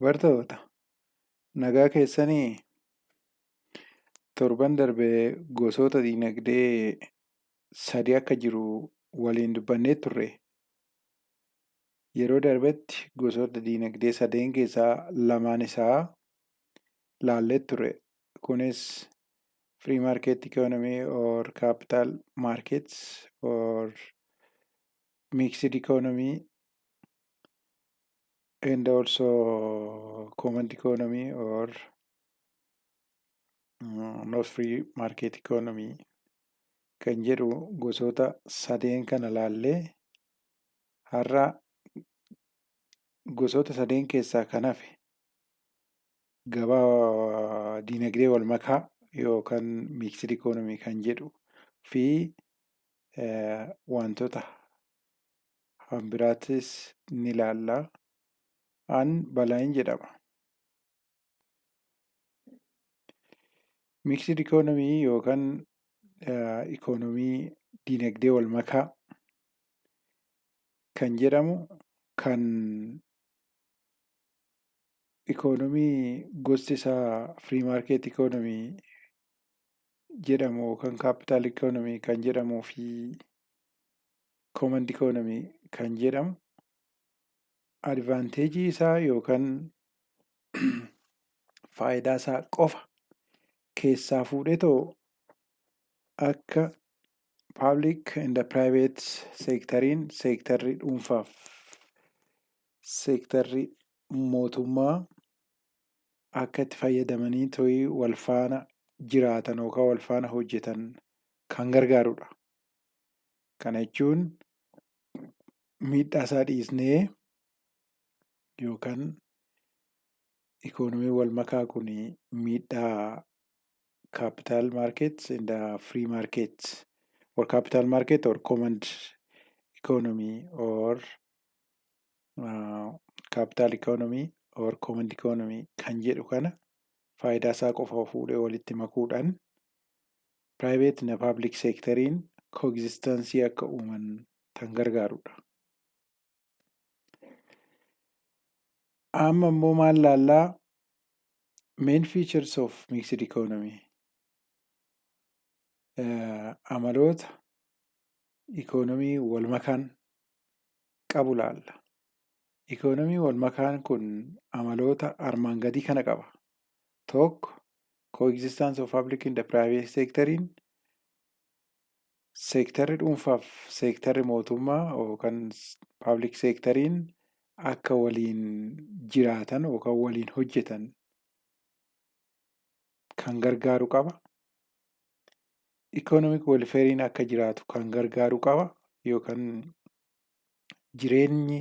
Bartoota, nagaa keessanii? Torban darbe gosoota diinagdee sadi akka jiru waliin dubbannee turre. Yeroo darbetti gosoota diinagdee sadeen keessaa lamaan isaa laallee turre. Kunis free market economy or capital markets or mixed economy and also command economy or not free market economy kan jedhu gosoota sadeen kana laallee, har'a gosoota sadeen keessaa kan hafe gabaa diinagdee wal makaa yookaan mixed economy kan jedhu fi wantoota kan biraatis ni ilaalla. An Balaayin jedhama. Mixed economy yookaan ikoonomii diinagdee wal makaa kan jedhamu kan ikoonomii gosti isaa free market economy jedhamu yookaan capital economy kan jedhamuu fi command economy kan jedhamu advanteejii isaa yookaan faayidaa isaa qofa keessaa fuudhetoo akka public and private seektariin, seektarri dhuunfaaf seektarri mootummaa, akka itti fayyadamanii to'ii wal faana jiraatan yookaan wal faana hojjetan kan gargaarudha. Kana jechuun miidhaa isaa dhiisnee yookaan ikoonomii wal makaa kun miidhaa capital markets and free markets or capital market or command economy or capital economy or command economy kan jedhu kana faayidaa isaa qofa fuudhee walitti makuudhaan private na public sectoriin coexistence akka uuman kan gargaarudha. Amma immoo maal laallaa? Main features of mixed economy, amaloota ikoonomii wal makaan qabu laalla. Ikoonomii wal makaan kun amaloota armaan gadii kana qaba. Tokko, coexistence of public and the private sectoriin, seektarri dhuunfaaf seektarri mootummaa yookaan public sectoriin akka waliin jiraatan yookaan waliin hojjetan kan gargaaru qaba. Economic welfare'n akka jiraatu kan gargaaru qaba yookaan jireenyi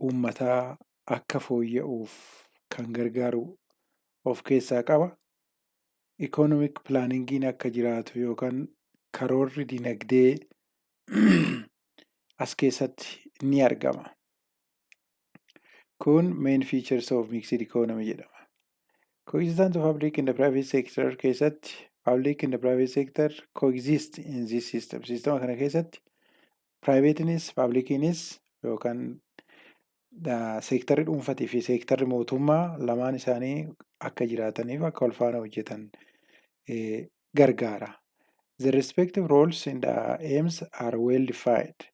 uummataa akka fooyya'uuf kan gargaaru of keessaa qaba. Economic planningiin akka jiraatu yookaan karoorri dinagdee as keessatti ni argama. Kun main features of mixed economy jedhama. Coexistence of public and the private sector keessatti, public and the private sector coexist in this system. Sistema kana keessatti privateinis publiciinis yookaan seektarri dhuunfatii fi seektarri mootummaa lamaan isaanii akka jiraataniif, akka wal faana hojjetan gargaara. The respective roles and the aims are well defined.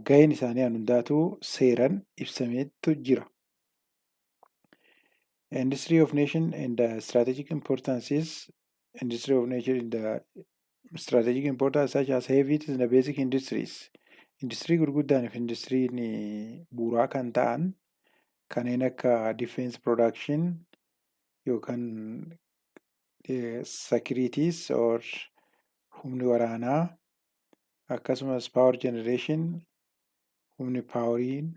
Gaheen isaanii hundaatu seeran ibsameetu jira. Industry of nation and the strategic importance is industry of nature in the strategic importance such as heavy and the basic industries. Industirii gurguddaan fi industiriin bu'uuraa kan ta'an kanneen akka defense production yookaan securities or humni waraanaa, akkasumas power generation, humni poweriin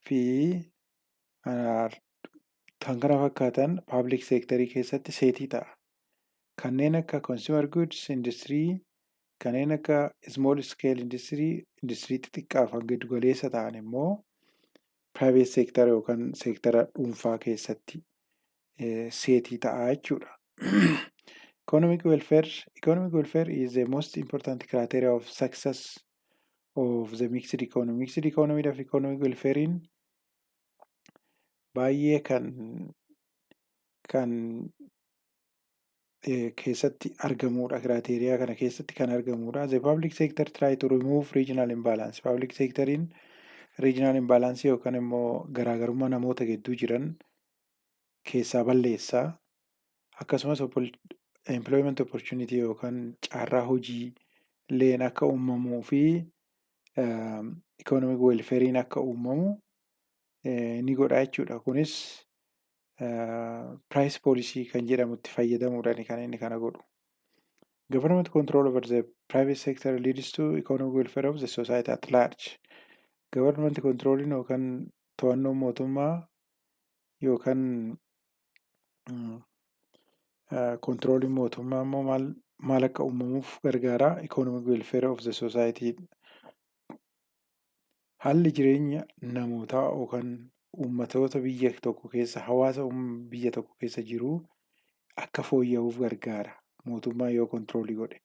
fi kan kana fakkaatan public sectorii keessatti setii ta'a. Kanneen akka consumer goods industry, kanneen akka small scale industry, industirii xixiqqaa fi giddu galeessa ta'an immoo private sector yookaan seektara dhuunfaa keessatti setii ta'a jechuudha. Economic welfare. Economic welfare is the most important criteria of success of the mixed economy. Mixed economy dhaaf economic welfarein Baay'ee kan keessatti argamudha. Criteria kana keessatti kan argamudha. The public sector try to remove regional imbalance. Public sectoriin regional imbalance yookaan immoo garaagarummaa namoota gidduu jiran keessaa balleessaa. Akkasumas employment opportunity yookaan carraa hojii illeen akka uumamuu fi economic welfarein akka uumamu ni godha jechuudha. Kunis price policy kan jedhamutti fayyadamuudhaan kan inni kana godhu. Government control over the private sector leads to economic welfare of the society at large. Government controlling yookaan to'annoo mootummaa yookaan controlling mootummaa immoo maal maal akka uumamuuf gargaara? Economic welfare of the society. Haalli jireenya namootaa yookaan uummatoota biyya tokko keessa, hawaasa biyya tokko keessa jiru akka fooyya'uuf gargaara. Mootummaan yoo controlii godhe.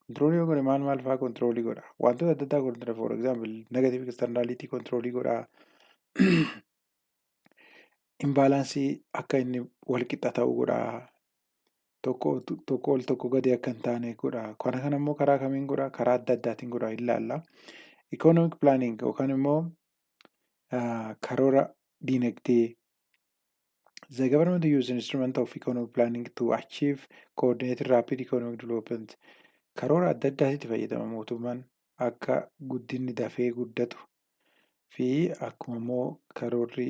Controlii yoo godhe maal maal fa'aa controlii godha? Wantoota adda addaa control, for example, negative externality controlii godha. Imbalanceii akka inni wal qixa ta'u godha. Tokko tokko ol tokko gadi akka hin taane godha. Kana kana immoo karaa kamiin godha? Karaa adda addaatiin godha, ilaalla. Economic planning yookaan immoo karoora dinagdee. The government use instrument of economic planning to achieve coordinated rapid economic development. Karoora adda addaatitti fayyadama mootummaan akka guddinni dafee guddatu fi akkuma immoo karoorri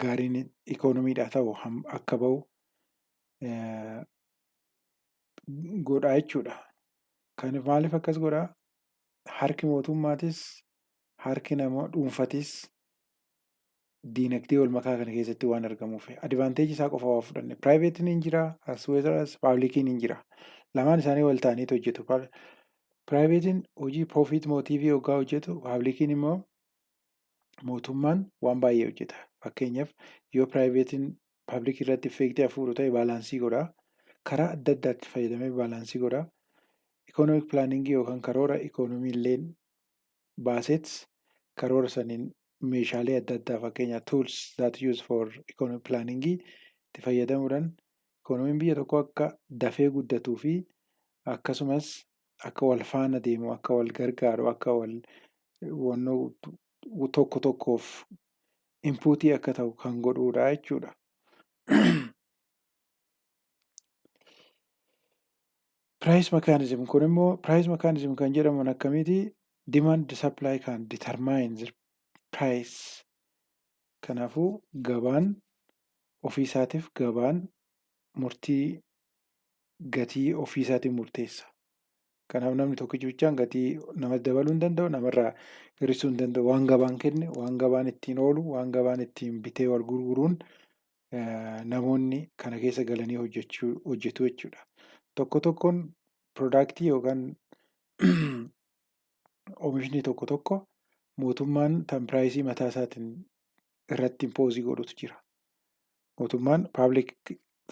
gaariin ikoonomiidhaa ta'u akka bahu godhaa jechuudha. Kan maaliif akkas godhaa? Harki mootummaatis harki nama dhuunfatis diinagdee wal makaa kana keessatti waan argamuuf, advantageii isaa qofa waa fudhanne. Privateiin hin jira, as well as publiciin hin jira. Lamaan isaanii wal ta'aniitu hojjetu. Privateiin hojii profit motiveii hoggaa hojjetu, publiciin immoo, mootummaan waan baay'ee hojjeta. Fakkeenyaaf, yoo privateiin publicii irratti effectii hafuuru ta'e, balanceii godha. Karaa adda addaatti fayyadamee balanceii godha. Economic planningii yookaan karoora ikoonomii illee baaseet, karoora saniin meeshaalee adda addaa, fakkeenyaaf tools that use for economic planningii itti fayyadamuudhaan, ikoonomiin biyya tokkoo akka dafee guddatuu fi akkasumas akka wal faana deemu, akka wal gargaaru, akka wal wannoo tokko tokkoof inputii akka ta'u kan godhudha jechuudha. Price mechanism kun immoo, price mechanism kan jedhaman akkamiiti? Demand supply can determine the price. Kanaafuu gabaan ofiisaatiif, gabaan murtii gatii ofiisaatiin murteessa. Kanaaf namni tokkichi bichaan gatii namatti dabaluu hin danda'u, namarraa hir'isuu hin danda'u. Waan gabaan kenne, waan gabaan ittiin oolu, waan gabaan ittiin bitee wal gurguruun namoonni kana keessa galanii hojjechuu hojjetu jechuudha. Tokko tokkoon productii yookaan oomishni tokko tokko mootummaan tan priceii mataa isaatiin irratti imposeii godhutu jira. Mootummaan public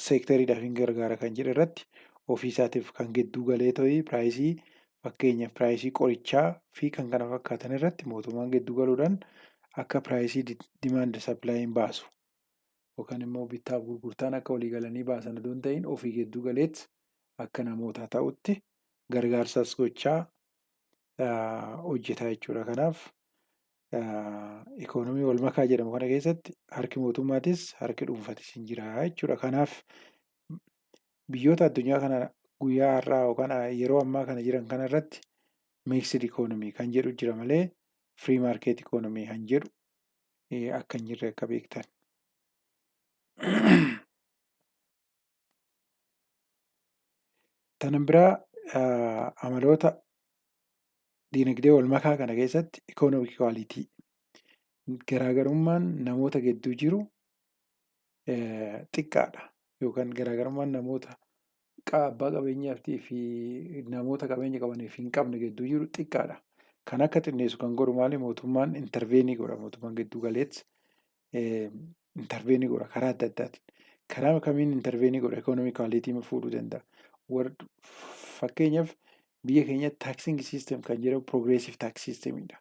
sectoriidhaaf hin gargaara kan jedhe irratti ofii isaatiif kan gidduu galee ta'ii priceii, fakkeenyaaf priceii qorichaa fi kan kana fakkaatan irratti mootummaan gidduu galuudhaan akka priceii demand supplyiin baasu yookaan immoo bittaaf gurgurtaan akka walii galanii baasan odoo hin ta'in, ofii gidduu galeet akka namootaa ta'utti gargaarsas gochaa hojjetaa jechuudha. Kanaaf ikoonomii wal makaa jedhamu kana keessatti harki mootummaatis harki dhuunfatis hin jira jechuudha. Kanaaf biyyoota addunyaa kana guyyaa har'aa yookaan yeroo ammaa kana jiran kana irratti mixed economy kan jedhu jira malee free market economy kan jedhu akka hin jirre akka beektan. Tanan biraa, amaloota diinagdee wal makaa kana keessatti economic equality, garaagarummaan namoota gidduu jiru xiqqaadha yookaan garaagarummaan namoota abbaa qabeenyaatii fi namoota qabeenya qabanii fi hin qabne gidduu jiru xiqqaadha. Kan akka xinneessu kan godhu maali? Mootummaan interveneii godha. Mootummaan gidduu galeet interveneii godha karaa adda addaatiin. Karaa kamiin interveneii godha? Economic equality fuudhuu danda'a. Fakkeenyaaf, biyya keenyatti taxing system kan jedhamu progressive tax systemidha.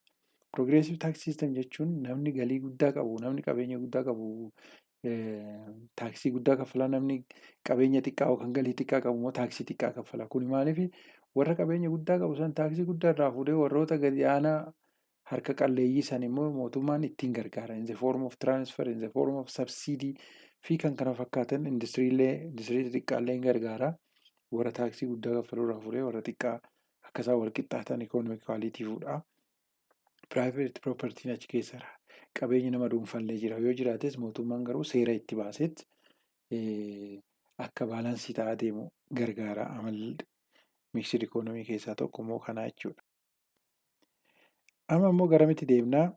Progressive tax system jechuun namni galii guddaa qabu, namni qabeenya guddaa qabu taaksii guddaa kaffala, namni qabeenya xiqqaa yookaan galii xiqqaa qabu immoo taaksii xiqqaa kaffala. Kun maaliif? Warra qabeenya guddaa qabu san taaksii guddaa irraa fuudhee warroota gadi aanaa harka qalleeyyii san immoo mootummaan ittiin gargaara. In the form of transfer, in the form of subsidy fi kan kana fakkaatan industiriilee, industirii xixiqqaallee hin gargaara. Warra taaksii guddaa kaffaluu irraa fuudhee warra xiqqaa akka isaan wal qixxaatan economic equality fuudha. Private propertyn achi keessa jira. Qabeenyi nama dhuunfaallee jira. Yoo jiraates mootummaan garuu seera itti baaseet akka balance ta'aa deemu gargaara. Amalli mixed economy keessaa tokko immoo kana jechuudha. Amma immoo garamitti deemnaa?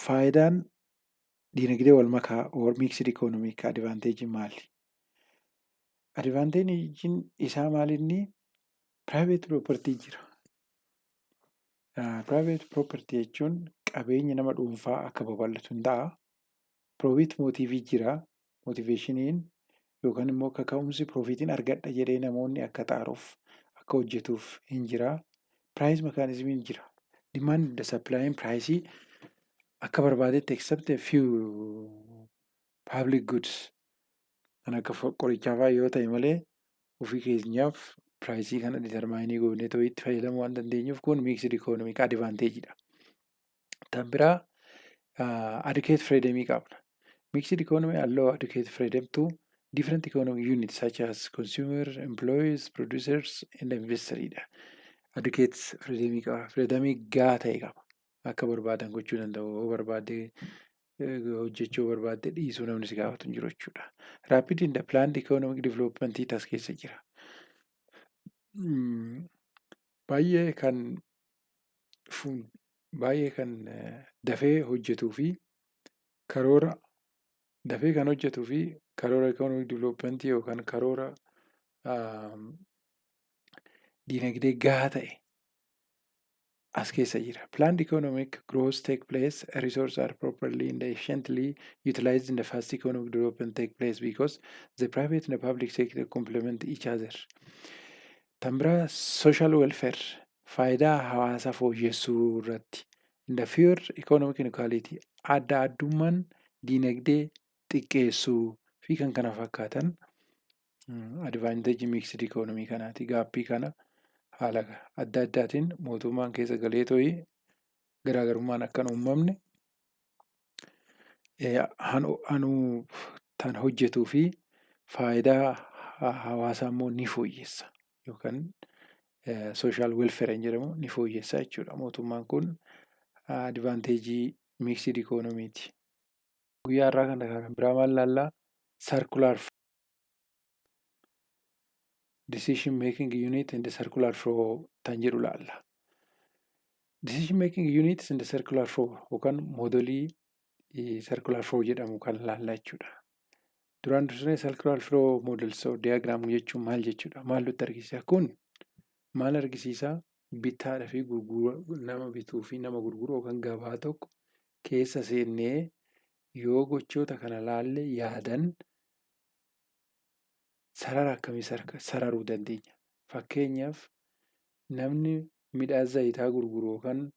Faayidaan diinagdee wal makaa or mixed economic advantage maali? Advantageiin isaa maalinni? Private property jira. Private property jechuun qabeenya nama dhuunfaa akka babal'atu hin ta'a. Profit motive jira. Motivationiin yookaan immoo kaka'umsi profitiin argadha jedhee namoonni akka xaaruuf, akka hojjetuuf hin jira. Price mechanismiin jira. Demand supplyiin price akka barbaadetti, except a few public goods kan akka qorichaa fa'aa yoo ta'e malee, ofii keenyaaf price kana determine goonee itti fayyadamuu waan dandeenyuuf kun mixed economic advantagedha. Kan biraa adequate freedom qabna. Mixed economy allow adequate freedom to different economic units such as consumer, employees, producers and investor dha. Adequate freedom qaba. Freedom gahaa ta'e qaba. Akka barbaadan gochuu danda'u. Yoo barbaade hojjechuu, yoo barbaadde dhiisuu, namni si gaafatu hin jiru jechuudha. Rapid and planned economic development as keessa jira. Baay'ee kan dafee hojjetuu fi karoora dafee kan hojjetuu fi karoora economic development yookaan karoora diinagdee gahaa ta'e as keessa jira. Planned economic growth take place, resources are properly and efficiently utilized in the fast economic development take place because the private and the public sector complement each other. Tan biraa social welfare, faayidaa hawaasaa fooyyessuu irratti, in the fewer economic inequality, adda addummaan diinagdee xiqqeessuu fi kan kana fakkaatan advantage mixed economy kanaati. Gap kana haala adda addaatiin mootummaan keessa galee too'ii garaagarummaan akka hin uumamne anuu tan hojjetuu fi faayidaa hawaasaa immoo ni fooyyessa yookaan social welfare jedhamu ni fooyyessa jechuudha. Mootummaan kun advantage mixed economyti. Guyyaa har'aa kana kan biraa maal ilaallaa? Circular decision making unit and circular flow tan jedhu ilaalla. Decision making units and circular flow yookaan model circular flow jedhamu kan ilaalla jechuudha. Duraan dursee circular flow models or diagram jechuun maal jechuudha? Maal nutti argisiisa? Kun maal argisiisaa? Bittaadhaa fi nama bituu fi nama gurguru yookaan gabaa tokko keessa seennee yoo gochoota kana laalle yaadan sarara akkamii sararuu dandeenya? Fakkeenyaaf, namni midhaan zayitaa gurguru yookaan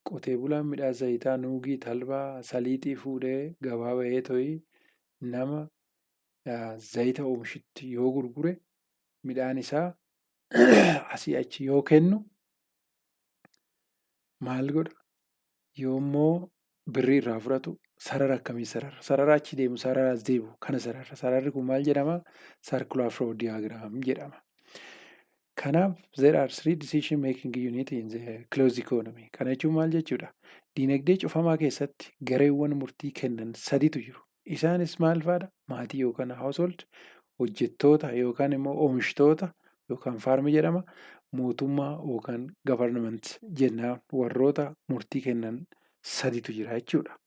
qotee bulaan midhaan zayitaa, nuugii, talbaa, saliixii fuudhee gabaa bahee to'ii nama zayita oomishutti yoo gurgure, midhaan isaa asii achi yoo kennu maal godha? Yoommoo birrii irraa fudhatu sarara akkamii sarara? Sarara achi deemu, sarara as deebi'u kana sarara. Sararri kun maal jedhamaa? Circular flow diagram jedhama. Kanaaf there are three decision making unit in the closed economy. Kana jechuun maal jechuudha? Diinagdee cufamaa keessatti gareewwan murtii kennan saditu jiru. Isaanis maal fa'aadha? Maatii yookaan household, hojjettoota yookaan immoo oomishtoota yookaan firm jedhama. Mootummaa yookaan government jennaan warroota murtii kennan saditu jira jechuudha.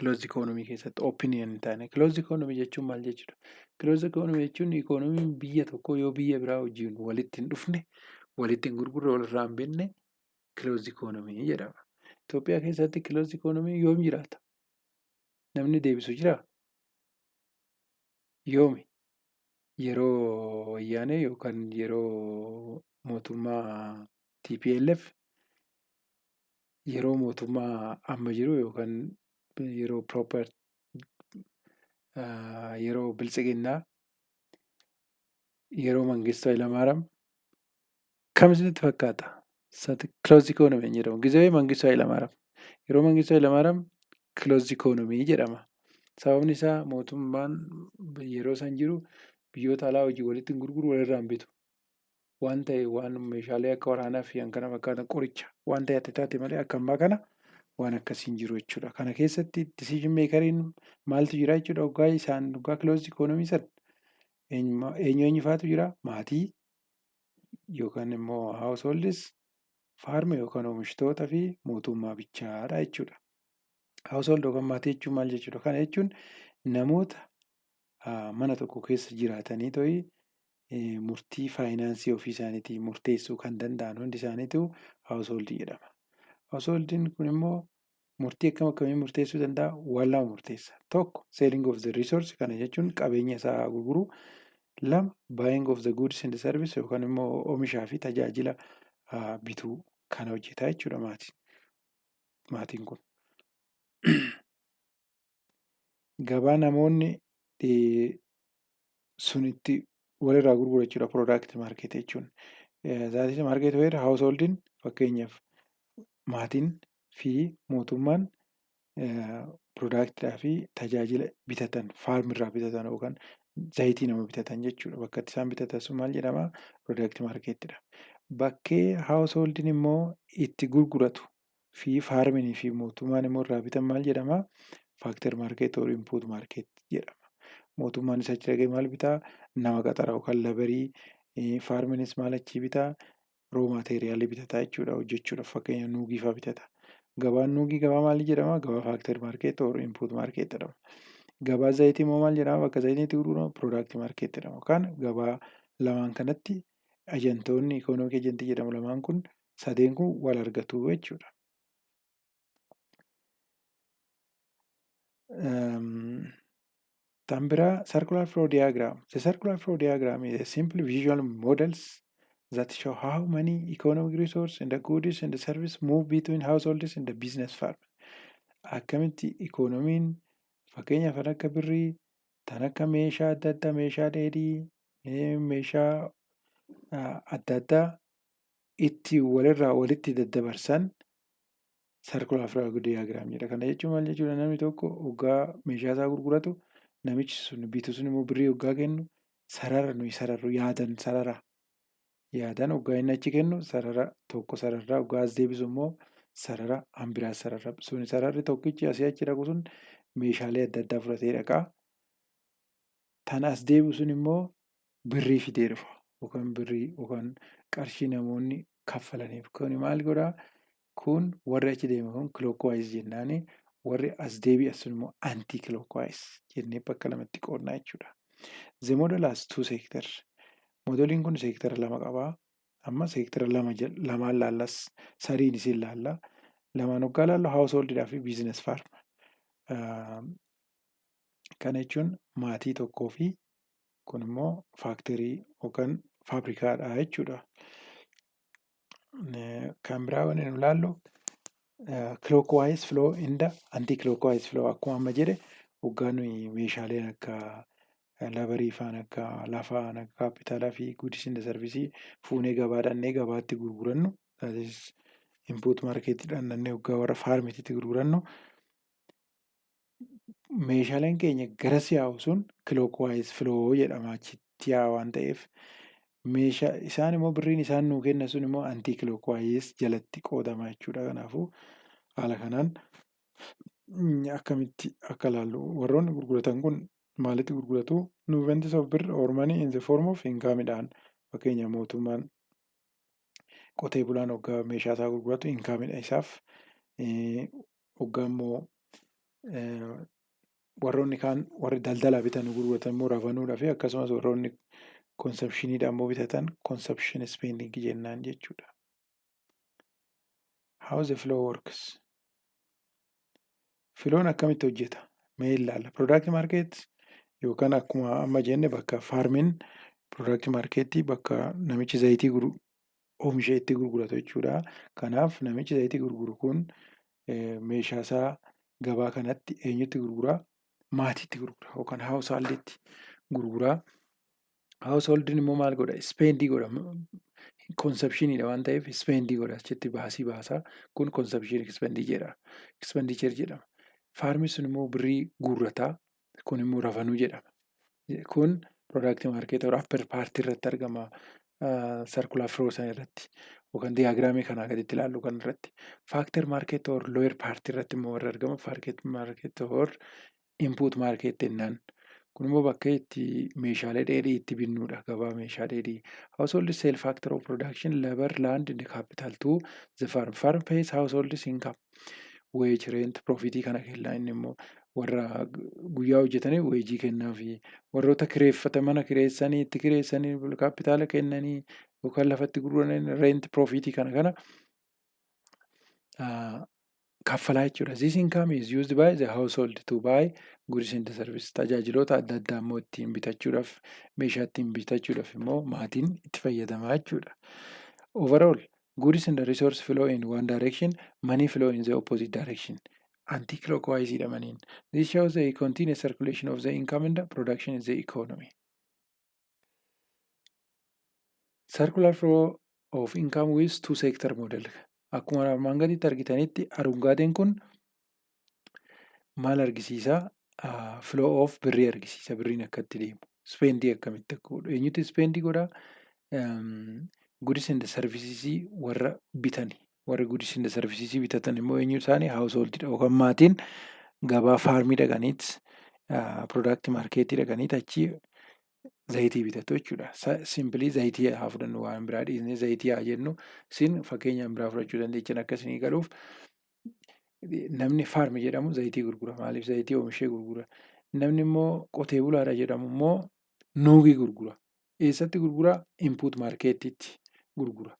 Closed economy keessatti, open hin taane. Closed economy jechuun maal jechuudha? Closed economy jechuun economyn biyya tokkoo yoo biyya biraa wajjin walitti hin dhufne, walitti hin gurgurre, walirraa hin binne closed economy jedhama. Itoophiyaa keessatti closed economy yoom jiraata? Namni deebisu jiraa? Yoomi? Yeroo wayyaanee yookaan yeroo mootummaa TPLF Yeroo mootummaa amma jiru yookaan yeroo proper yeroo Biltsiginnaa, yeroo Mangistuu Hayilamaariyaam kam isinitti fakkaata? Closed economy jedhamu. Gizee Mangistuu Hayilamaariyaam. Yeroo Mangistuu Hayilamaariyaam closed economy jedhama. Sababni isaa mootummaan yeroo san jiru biyyoota alaa hojii walitti hin gurguru, walirraa hin bitu. Waan ta'e waan meeshaalee akka waraanaa fi kan kana fakkaatan, qoricha waan ta'e adda taate malee akka ammaa kana waan akkasii hin jiru jechuudha. Kana keessatti decision makeriin maaltu jira jechuudha? Hoggaa isaan hoggaa closed economy san eenyu eenyu faatu jira? Maatii yookaan immoo households, farm yookaan oomishtoota fi mootummaa bichaadha jechuudha. Household yookaan maatii jechuun maal jechuudha? Kana jechuun namoota mana tokko keessa jiraatanii to'i murtii faayinaansii ofii isaaniitii murteessuu kan danda'an hundi isaaniitu household jedhama. Householdiin kun immoo murtii akkam akkamii murteessuu danda'a? Waan lama murteessa. Tokko, selling of the resource, kana jechuun qabeenya isaa gurguruu. Lama, buying of the goods and the service yookaan immoo oomishaa fi tajaajila bituu kana hojjeta jechuudha maatiin. Maatiin kun. Gabaa namoonni sun itti walirraa gurguru jechuudha product market jechuun. That is market where householdiin, fakkeenyaaf maatiin fi mootummaan, productidhaa fi tajaajila bitatan, farmirraa bitatan yookaan zayitii nama bitatan jechuudha. Bakka itti isaan bitatan sun maal jedhama? Product marketidha. Bakkee householdiin immoo itti gurguratu fi farminii fi mootummaan immoo irraa bitan maal jedhama? Factor market or input market jedhama. Mootummaan isa achi dhaqee maal bitaa? Nama qaxara yookaan laborii. Farminis maal achii bitaa? Raw materialii bitataa jechuudha hojjechuudhaaf, fakkeenya nuugii fa'aa bitata. Gabaan nuugii gabaa maalii jedhama? Gabaa factor market or input market jedhama. Gabaa zayitii immoo maal jedhama? Bakka zayitiin itti gurguramu product market jedhama. Yookaan gabaa lamaan kanatti agentoonni economic agentii jedhamu lamaan kun sadeen kun wal argatu jechuudha. Tan biraa circular flow diagram. The circular flow diagram is a simple visual models that show how many economic resource and the goods and the service move between households and the business firm. Akkamitti ikoonomiin, fakkeenyaaf kan akka birrii, kan akka meeshaa adda addaa, meeshaa dheedhii, meeshaa adda addaa itti walirraa walitti daddabarsan circular flow diagram jedha. Kana jechuun maal jechuudha? Namni tokko hoggaa meeshaa isaa gurguratu, namichi sun bitu sun immoo birrii hoggaa kennu, sarara nuyi sararru yaadan, sarara yaadan hoggaa inni achi kennu sarara tokko sararraa, hoggaa as deebisu immoo sarara hanbiraa sarara sun, sararri tokkichi asii achi dhaqu sun meeshaalee adda addaa fudhatee dhaqaa. Tan as deebi'u sun immoo birrii fidee dhufa yookaan birrii yookaan qarshii namoonni kaffalaniif. Kun maal godhaa? Kun warri achi deeme kun clockwise jennaani, warri as deebi'an sun immoo anti clockwise jennee bakka lamatti qoodnaa jechuudha. The model has two sector. Modeliin kun seektara lama qabaa. Amma seektara lama lamaan laallas, sadiin isin laalla. Lamaan hoggaa laallu householdidhaa fi business firm. Kana jechuun maatii tokkoo fi kun immoo factorii yookaan faabrikaadha jechuudha. Kan biraa wanni nu ilaallu clockwise flow and anti clockwise flow. Akkuma amma jedhe, hoggaa nuyi meeshaaleen akka laborii faan, akka lafaa, akka kaapitaalaa fi goods and service fuunee gabaa dhaqnee gabaatti gurgurannu, input marketii dhaqnee hoggaa warra farmitiitti gurgurannu, meeshaaleen keenya garas yaa'u sun clockwise flow jedhama, achitti yaa'a waan ta'eef. Meeshaa isaan immoo birriin isaan nuu kennan sun immoo anti clockwise jalatti qoodama jechuudha. Kanaafuu haala kanaan akkamitti akka ilaallu, warroonni gurguratan kun maalitti gurguratu? Movements of birr or money in the form of income dhaan. Fakkeenya mootummaan, qotee bulaan hoggaa meeshaa isaa gurguratu income isaaf, hoggaa immoo warroonni kaan warri daldalaa bitan gurguratan immoo revenuedhaa fi akkasumas warroonni consumptioniidhaan immoo bitatan consumption spending jennaan jechuudha. How the flow works. Flown akkamitti hojjeta? Mee ilaalla. Product market yookaan akkuma amma jenne bakka farmiin product marketii, bakka namichi zayitii Oomisha itti gurguratu jechuudha. Kanaaf namichi zayitii gurguru kun meeshaa isaa gabaa kanatti eenyutti gurguraa? Maatiitti gurgura yookaan householditti gurguraa. Householdiin immoo maal godha? Spendii godha. Consumptioniidha waan ta'eef spendii godha, achitti baasii baasaa. Kun consumption expenditure jedhama. Farmii sun immoo birrii guurrataa. Kun immoo revenue jedhama. Kun product market upper partii irratti argama. Circular flow sana irratti yookaan diagramii kanaa gaditti ilaallu kan irratti. Factor market or lower partii irratti immoo warri argamu factor market or input market jennaan. Kun immoo bakka itti meeshaalee dheedhii itti binnudha. Gabaa meeshaa dheedhii. Household sell factor of production, labor, land and capital to the farm. Farm pays households income. Wage, rent, profitii kana kennaa. Inni immoo warra guyyaa hojjetanii wageii kennaafi, warroota kireeffata, mana kireessanii, itti kireessanii, kaapitaala kennanii yookaan lafatti gurguranii, rent, profitii kana kaffalaa jechuudha. This income is used by the household to buy goods and service. Tajaajiloota adda addaa immoo ittiin bitachuudhaaf, meeshaa ittiin bitachuudhaaf immoo maatiin itti fayyadamaa jechuudha. Overall, goods and resource flow in one direction, money flow in the opposite direction. Anti-clockwise dha maniin. This shows the continuous circulation of the income and the production in the economy. Circular flow of income with two sector model. Akkuma armaan gaditti argitanitti, arungaateen kun maal argisiisa? Flow of birrii argisiisa. Birriin akka itti deemu. Spendii akkamitti akka godhu. Eenyutu spendii godhaa? Goods and services warra bitani. Warri goods and services bitatan immoo eenyu isaanii? Householdidha yookaan maatiin gabaa farmii dhaqaniit, product marketii dhaqaniit achii zayitii bitatu jechuudha. Simply zayitii haa fudhannu, waan biraa dhiisnee zayitii haa jennu. Isin fakkeenyaan biraa fudhachuu dandeechan akka isinii galuuf. Namni farm jedhamu zayitii gurgura. Maaliif? Zayitii oomishee gurgura. Namni immoo qotee bulaadha jedhamu immoo nuugii gurgura. Eessatti gurguraa? Input marketiitti gurgura.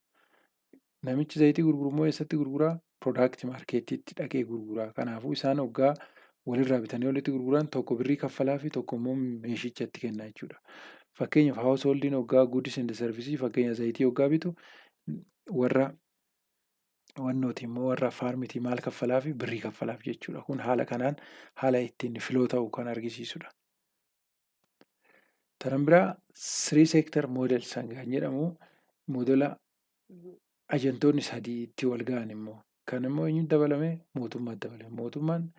Namichi zayitii gurguru immoo eessatti gurguraa? Product marketiitti dhaqee gurgura. Kanaafuu isaan hoggaa walirraa bitanii walitti gurguran, tokko birrii kaffalaa fi tokko immoo meeshicha itti kenna jechuudha. Fakkeenyaaf, householdiin hoggaa goods and service, fakkeenya zayitii hoggaa bitu, warra wannooti immoo, warra farmitii maal kaffalaa fi? Birrii kaffalaaf jechuudha. Kun haala kanaan haala ittiin flow ta'u kan argisiisudha. Taran biraa three sector model kan jedhamu, modela agentoonni sadii itti wal ga'an immoo, kan immoo eenyutti dabalame? Mootummaatti dabalame. Mootummaan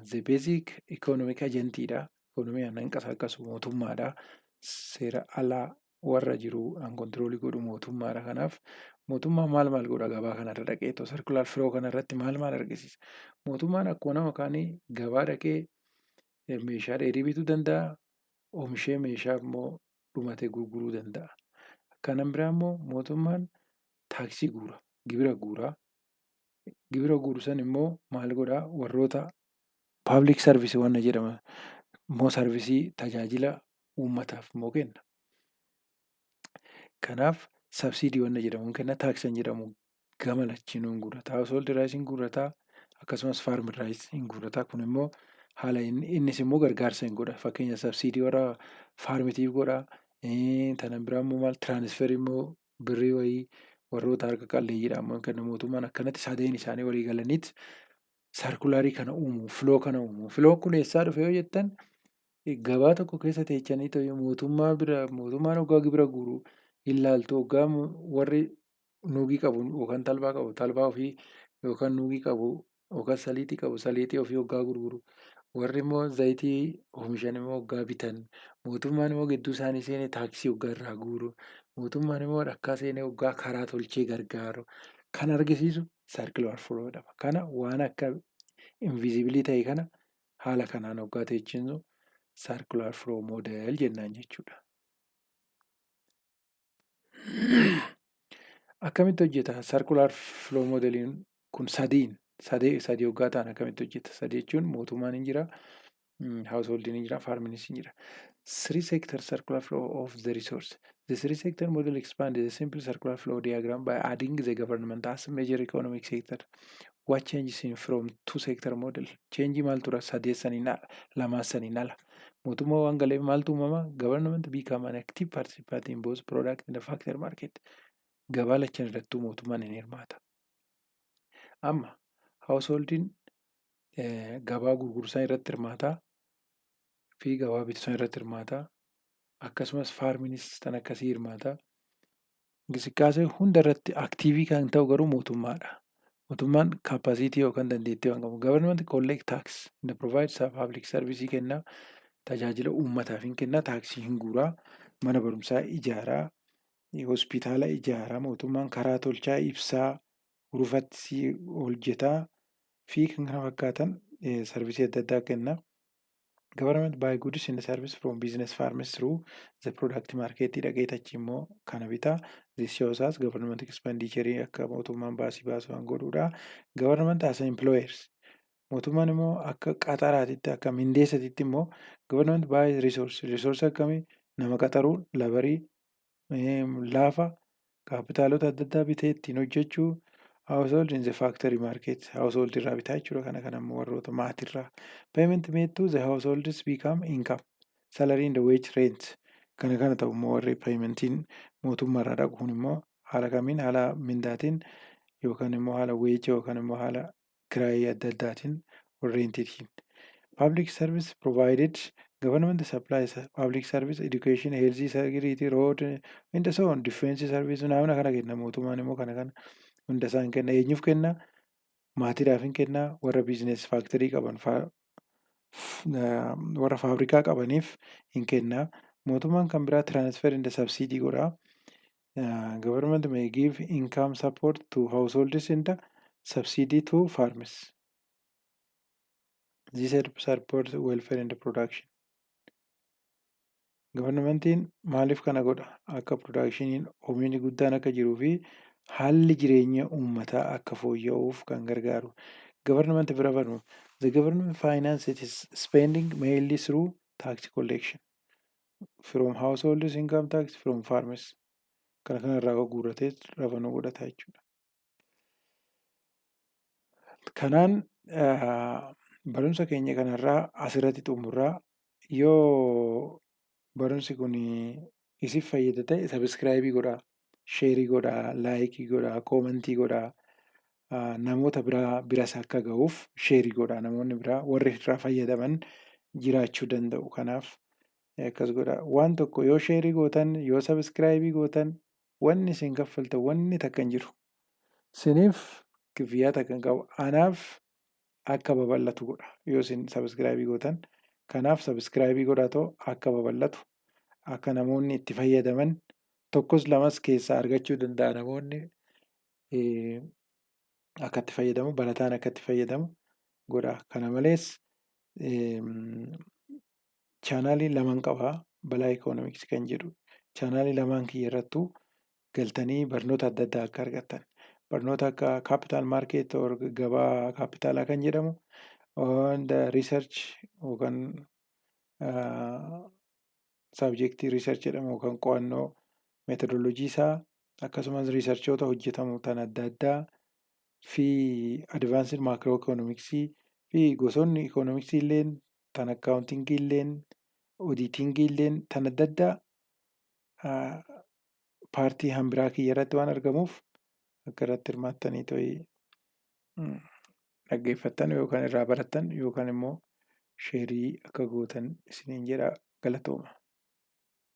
the basic economic agentiidha. Economy hanqasaaqasu mootummaadha. Seera alaa warra jiru kan controlii godhu mootummaadha. Kanaaf mootummaan maal maal godha gabaa kanarra dhaqee? Circular flow kanarratti maal maal argisiisa? Mootummaan akkuma nama kaanii gabaa dhaqee meeshaa dheedhii bituu danda'a. Oomishee meeshaa immoo dhumate gurguruu danda'a. Kanan biraa immoo mootummaan taaksii guura, gibira guura. Gibira guuru san immoo maal godhaa? Warroota public serviceii wanna jedhaman immoo, serviceii tajaajila uummataaf immoo kenna. Kanaaf subsidy wanna jedhamu kenna, taaksii jedhamu gama lachiinuu hin guurrata. Household irraas hin guurrataa, akkasumas farm irraas hin guurrataa. Kun immoo haala innis immoo gargaarsa hin godha. Fakkeenya, subsidy warra farmitiif godha. Kanan biraa immoo maal? Transferii immoo birrii wayii warroota harka qalleeyyiidhaaf immoo kenna. Mootummaan akkanatti sadeen isaanii walii galaniit circularii kana uumu, flow kana uumu. Flown kun eessaa dhufe yoo jettan, gabaa tokko keessa teechanii mootummaa bira, mootummaan hoggaa gibira guuru hin laaltu, hoggaa warri nuugii qabu yookaan talbaa qabu talbaa ofii, yookaan nuugii qabu yookaan saliixii qabu saliixii ofii hoggaa gurguru, warri immoo zayitii oomishan immoo hoggaa bitan, mootummaan immoo gidduu isaanii seenee taaksii hoggaa irraa guuru, mootummaan immoo dhakkaa seenee hoggaa karaa tolchee gargaaru kan argisiisu circular flow jedhama. Kana waan akka invisibleii ta'e kana haala kanaan hoggaa teechinu circular flow model jennaan jechuudha. Akkamitti hojjeta circular flow modeliin kun? Sadiin sadee sadii hoggaa ta'an akkamitti hojjeta? Sadii jechuun mootummaan hin jira, householdiin hin jira, farmiinis hin jira. Three sector circular flow of the resource. The three sector model expands the simple circular flow diagram by adding the government as major economic sector. What changes in from two sector model? Change maal tura sadeessaniin ala, lamaasaniin ala? Mootummaa waan galeef maaltu uumama? Government become an active participant in both product and the factor market. Gabaa lachan irrattuu mootummaan hin hirmaata. Amma householdiin gabaa gurgursaa irratti hirmaataa fi gabaa bituu irratti hirmaataa. Akkasumas firmiinis kan akkasii hirmaata. Inqisiqqaasee hunda irratti active kan ta'u garuu mootummaadha. Mootummaan capacity yookaan dandeettii waan qabu. Government collect tax and provides public service kenna. Tajaajila uummataaf hin kenna. Taaksii hin guuraa. Mana barumsaa ijaaraa. Hospitaala ijaaraa. Mootummaan karaa tolchaa, ibsaa, rufatti hojjetaa fi kan kana fakkaatan service adda addaa kenna. Government buy goods and service from business firms through the product market dhaqee achi immoo kana bitaa. This shows us government expenditure akka mootummaan baasii baasu waan godhudha. Government as employers. Mootummaan immoo akka qaxaraatitti, akka mindeessatitti immoo government buy resource. Resource akkamii? Nama qaxaruu, laborii, lafa, kaapitaalota adda addaa bitee ittiin hojjechuu. Household in the factory market. Household irraa bitaa jechuudha. Kana kana immoo warroota maatirraa. Payment made to the households become income. Salary and the wage, rent. Kana kana ta'u immoo warri paymentiin mootummaarraa dhaqu kun immoo haala kamiin? Haala mindaatiin yookaan immoo haala wage yookaan immoo haala kiraayii adda addaatiin, rentiitiin. Public service provided. Government supplies public service, education, health, security, road and so on, defense service naamna kana kenna. Mootummaan immoo kana kana hunda isaan kenna. Eenyuuf kenna? Maatiidhaaf hin kenna, warra business factory qaban, warra faabrikaa qabaniif hin kenna. Mootummaan kan biraa transfer and subsidy godha. Government may give income support to households and subsidy to farmers. This help support welfare and production. Governmentiin maaliif kana godha? Akka productioniin, oomishni guddaan akka jiruu fi haalli jireenya uummataa akka fooyya'uuf kan gargaaru. Government revenue. The government finance its spending mainly through tax collection. From households, income tax, from farmers. Kana kanarraa guurratee revenue godhata jechuudha. Kanaan barumsa keenya kanarraa asirratti xumurraa. Yoo barumsi kun isin fayyada ta'e, subscribe godhaa, share godhaa, like godhaa, comment godhaa. Namoota biraa biras akka ga'uuf share godhaa. Namoonni biraa warri irraa fayyadaman jiraachuu danda'u. Kanaaf akkas godhaa. Waan tokko yoo share gootan, yoo subscribe gootan, wanni isin kaffaltan wanni takka hin jiru. Isiniif kifiyyaa takka hin qabu. Anaaf akka babal'atu godha yoo isin subscribe gootan. Kanaaf subscribe godhaa, akka babal'atu, akka namoonni itti fayyadaman, tokkos lamas keessaa argachuu danda'a, namoonni akka itti fayyadamu, barataan akka itti fayyadamu godha. Kana malees chaanaalii laman qabaa, Balaa Economics kan jedhu. Chaanaalii lamaan kiyya irrattuu galtanii barnoota adda addaa akka argattan. Barnoota akka capital market, gabaa kaapitaalaa kan jedhamu, research yookaan subject research jedhamu yookaan qo'annoo methodology isaa, akkasumas researchoota hojjetamu tan adda addaa fi advanced macro economics fi gosoonni economics illeen, tan accounting illeen, auditing illeen, tan adda addaa paartii hambiraa kiyya irratti waan argamuuf, akka irratti hirmaattanii to'ii dhaggeeffattan yookaan irraa barattan yookaan immoo share akka gootan isiniin jedha. Galatooma.